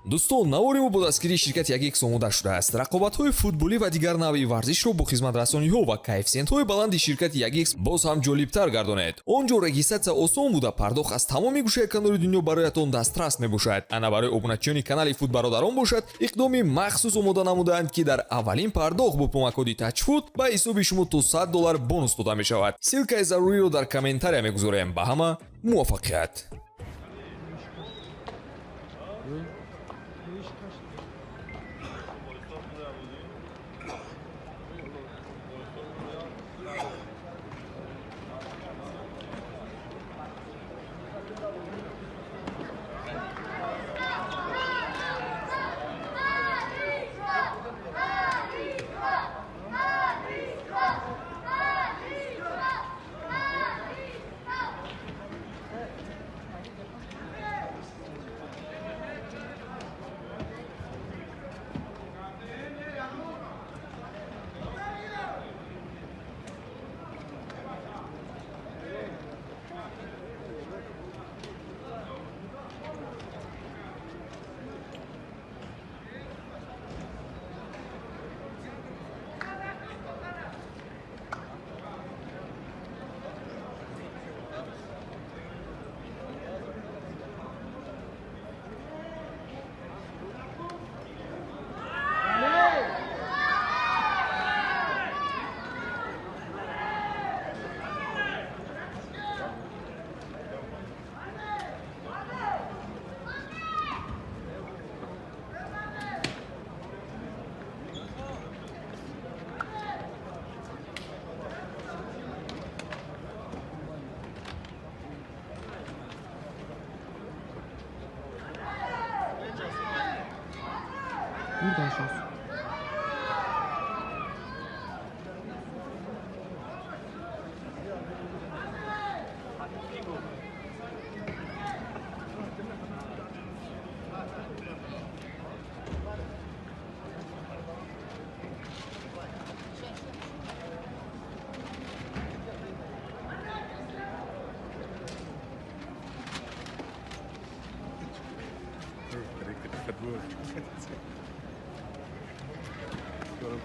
Дӯстон, навори мо бо дастгирии ширкати 1X омода шудааст. Рақобатҳои футболӣ ва дигар навъи варзишро бо хизматрасониҳо ва коэффисиентҳои баланди ширкати 1X боз ҳам ҷолибтар гардонед. Он ҷо регистратсия осон буда, пардохт аз тамоми гӯшаи канори дунё бароятон дастрас мебошад. Ана барои обуначиёни канали Футбародарон бошад, иқдоми махсус омода намудаанд, ки дар аввалин пардохт бо промокоди Тачфут ба ҳисоби шумо то 100 доллар бонус дода мешавад. Ссылкаи заруриро дар комментария мегузорем. Ба ҳама муваффақият! Buradan şans.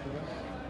Direkt.